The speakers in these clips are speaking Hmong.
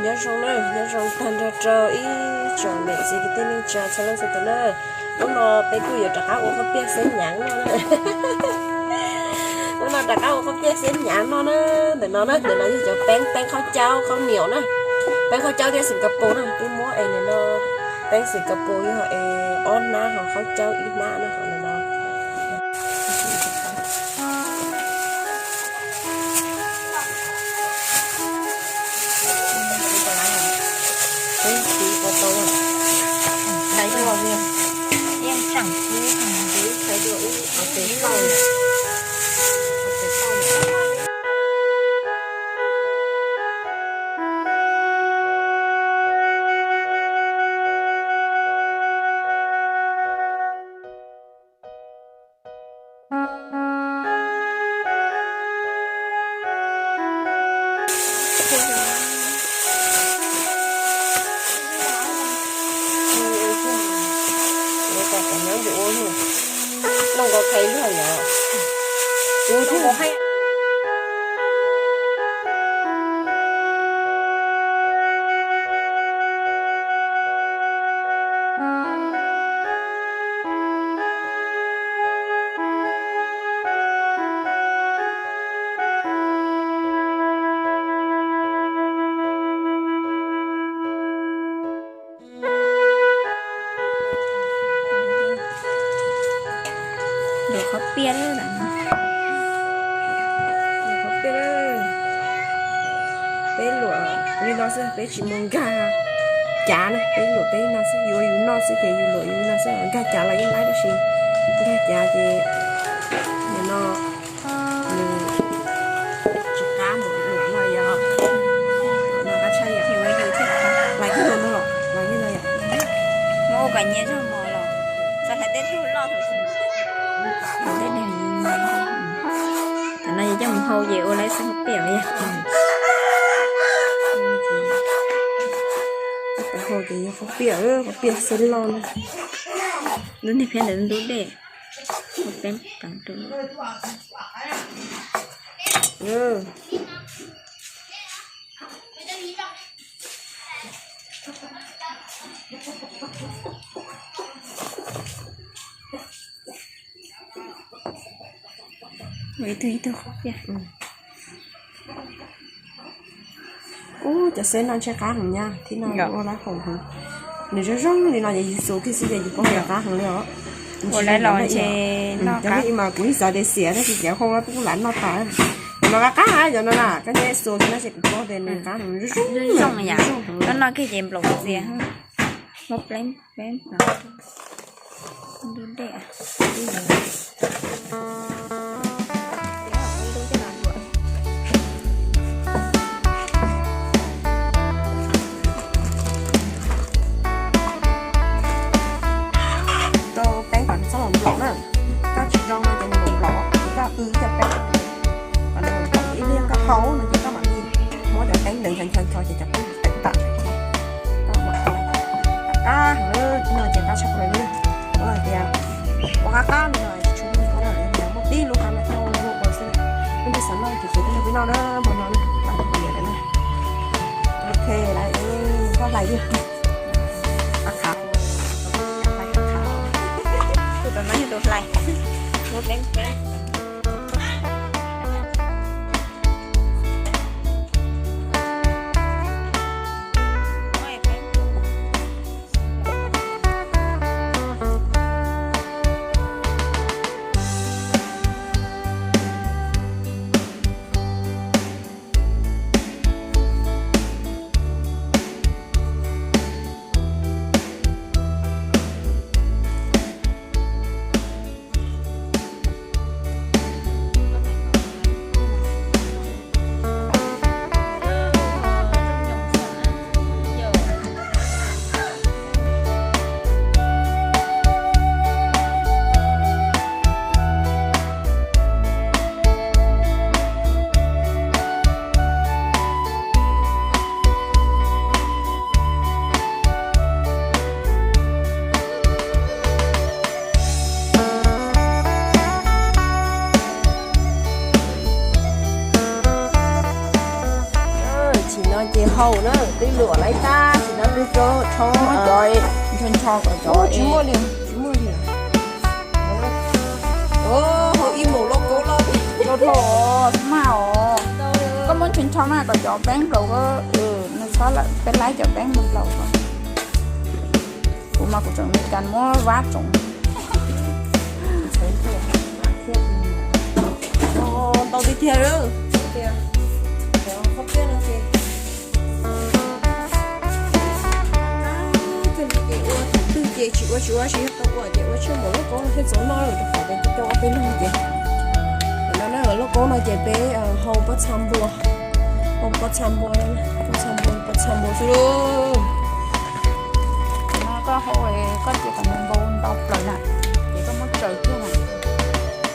Nyob zoo na, nyob zoo tag nrho rau ib tsoom niam txiv kwv tij neej tsa txhua leej txhua tus na. Hnub no peb kuj yuav rov qab ua khaub piaj xeeb nyav noj na. Hnub no rov qab ua khaub piaj xeeb nyav noj na. Ntawm no na, ntawm no yog cov peeb, peeb khaub caub khaub niam na, peeb khaub caub thiab Singapore na. Twb muab es nim no peeb Singapore yog es ob hnab, ho khaub caub ib hnab na, ho ntawm no. Luam khaub piaj, luam khaub piaj, peb luam li no xwb, peb tsis mus nkag cav na, peb luam peb no xwb, yuav yus noj xwb ces yus luam yus no xwb, nkag cav los yeej laib tab sis nkag cav ces nim no nws tsis qab npaum luam no yog. No qab tshaj yom. Lais kiag no no los, lais kiag no yom. Muab ua kom nyias zog mos los, txog hais tej tug loj thaum xwb. Tam no yog coj mus hau ces ua lawv xeeb piam yog. Hau ces yog khaub piam, khaub piam xeeb loj na. Lub niag phiab ntawd ntub dej. Ua peeb peev rau. Ua ib tug ib tug khaub piam. Ub, cov xeeb no ntshe qab heev nyab, thib no ua lawv haum heev. Nws zoo zoo li no ces yus xuas kiag xwb ces yus paub tias qab heev li os. Ua lawv los ntshe cov no mas kuv ib xav tias xiam tab sis cov hau no kuj lam noj tas. Cov no qab qab, cov no na, koj nyiam xuas xwb no ces kuv paub tias nws qab heev, zoo zoo yam. Koj noj kiag ces nplaum ntxias. Muab pleeb pleeb no. Ntub dej. Rau peeb kom nws txhob los nplaum na. Koj tsis zoo no ces nws nplaum nplaum, koj qw cov peeb kom nws nplaum ib liag, koj hau no ces koj mam li muab cov peeb ntawd ncho ncho ncho ces cov peeb tawm tam. Koj mam qab heev li, no ces qab tshaj plaws li. Ua hais tias ua qab qab li no tsis tshua muaj, muaj tib lub qab no coj ua xwb. Leej twg xav noj ces kuv twb noj na, npog no na, npog no na. Ok, lawm, koj hlais yog qab qab. Tus no yog tus hlais, muab peeb peeb. Ces hau na, twb luam laib tag, sim no twb tso tsho, muab cov ncho ncho kom cov tsis muaj li, tsis muaj li. Hau ib mus lauj kaub loj, lauj dhau os, maj os. Koj muab ncho ncho mas kom cov peeb nplaum, nws txhob peb laib cov peeb mus nplaum. Kuv mas kuv tseem me kas muab vab tsoov. Ntau tiag tiag. Ces ua thaum twg ces tsis ua tsis ua tsis tau ua ces ua tshuaj npaum lauj kaub no thiaj txaus noj lawm rau qhov tias coj ua peb leeg ces. Tam no na lauj kaub no ces peb hau pob txha npua, hau pob txha npua, pob txha npua, pob txha npua xwb lauj. Tam no koj hau, koj cia kom nws npau ntau plaws na, ces koj muab tsaws kiag na,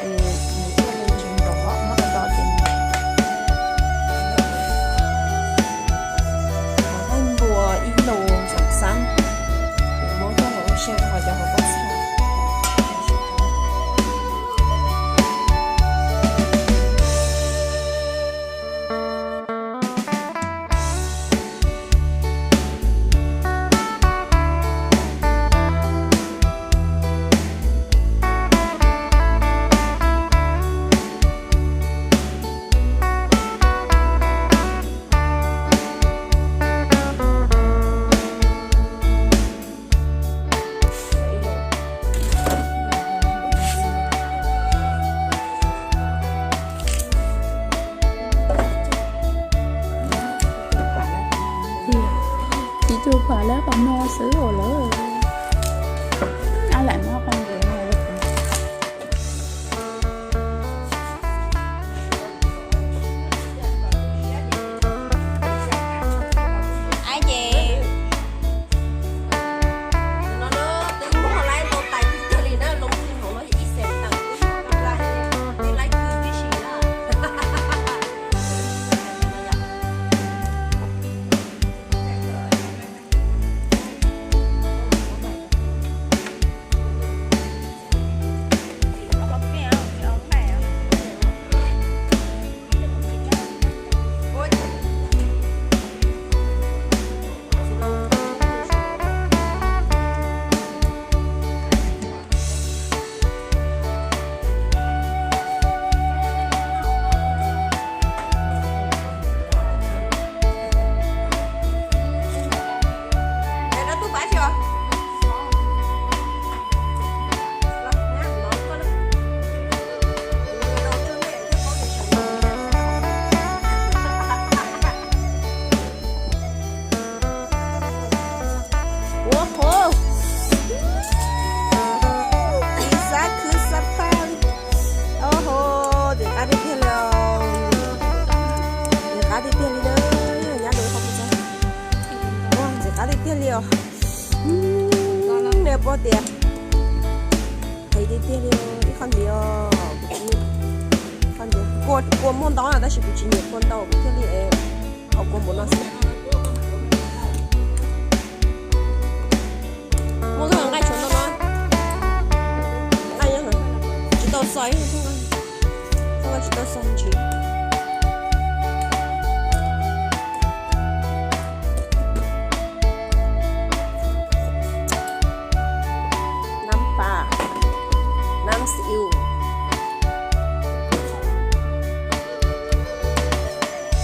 es nws thiaj li tsis nrov, muab do do ces npua ib lo xam xab, muab coj los ua siab rau qhov cov hauv pob txha. Tsis cuag pam lab qhov no xwb os lawm. Ab lam muab qhov ntawd no. Ua hauv, ib sab khwb sab phaj li. Au hau, ntxim qab tiag tiag li os. Ntxim qab tiag tiag li na, nyab rau qhov pus txog. Ua ntxim qab tiag tiag li os. Nej paub tias, qhib tiag tiag li ib qho ntxiv os. Kua, kua muaj ntau na tab sis kuv tsis nyiam kua ntau, kuv thiaj li es haus kua npaum no xwb. Muaj koj nqaij tshuav ntau no, nqaij tsis tau xo, tsis tau xo ntsis. Nab pas, nab xi u.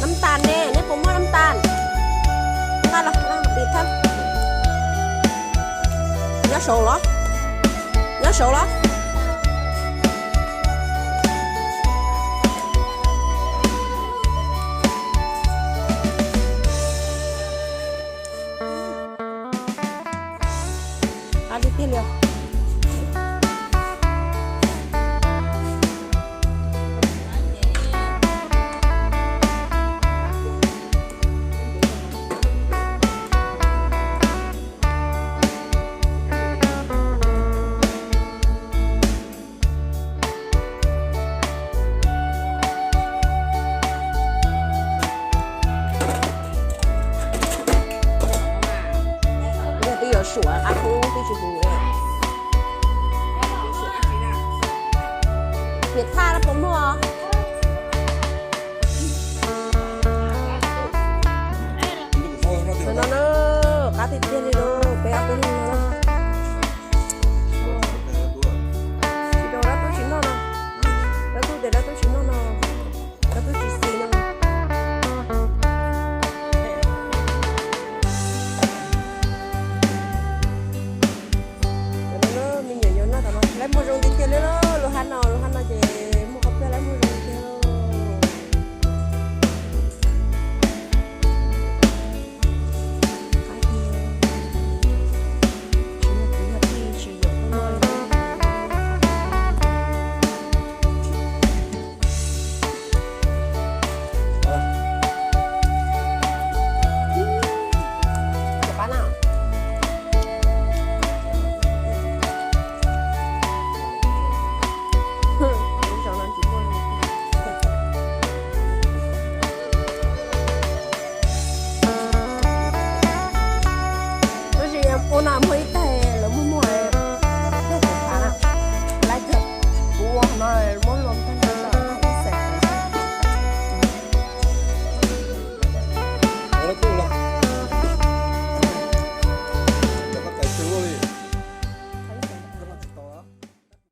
Nab tas ne, neb puas muaj nab tas? Nqa los, nqa los tiv thawb. Nyob saud los? Nyob saud los? Qab tiag tiag li os. Yog twb yuav suam qab kub twb tsis huv. Piam thaj no puas muaj?